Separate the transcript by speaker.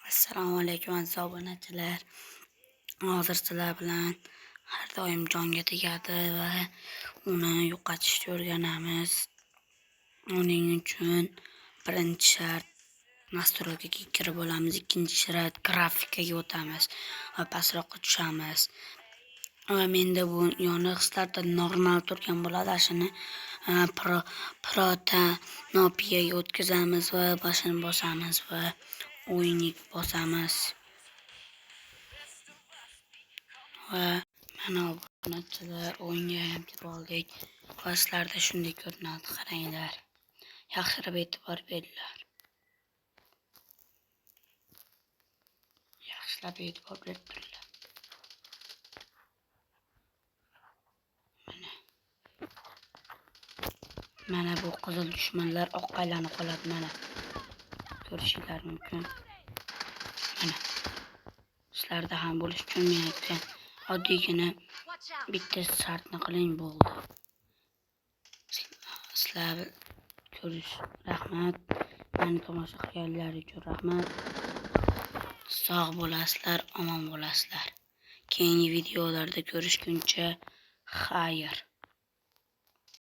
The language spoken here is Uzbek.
Speaker 1: Assalomu alaykum, aziz obunachilar. Hozir sizlar bilan har doim jonga tegadi va uni yo'qotishni o'rganamiz. Uning uchun birinchi shart настройка ga kirib olamiz, ikkinchi shart grafikaga o'tamiz va pastroqqa tushamiz. Va menda bu yoniq, sizlarda normal turgan bo'ladi. Shuni protanopiyaga o'tkazamiz va boshini bosamiz va o'yinga bosamiz. Va mana, obunachilar, o'yinga ham kirib oldik va sizlarda shunday ko'rinadi, qaranglar. Yaxshilab e'tibor beringlar. Yaxshilab e'tibor berib turinglar. Mana. Mana bu qizil dushmanlar oqqa aylanib qoladi mana. Ko'rishinglar mumkin. Mana. Sizlarda ham bo'lishi uchun men aytgan oddiygina bitta shartni qiling, bo'ldi. Sizlar ko'rish, rahmat. Meni tomosha qilganlar uchun rahmat. Sog' bo'lasizlar, omon bo'lasizlar. Keyingi videolarda ko'rishguncha xayr.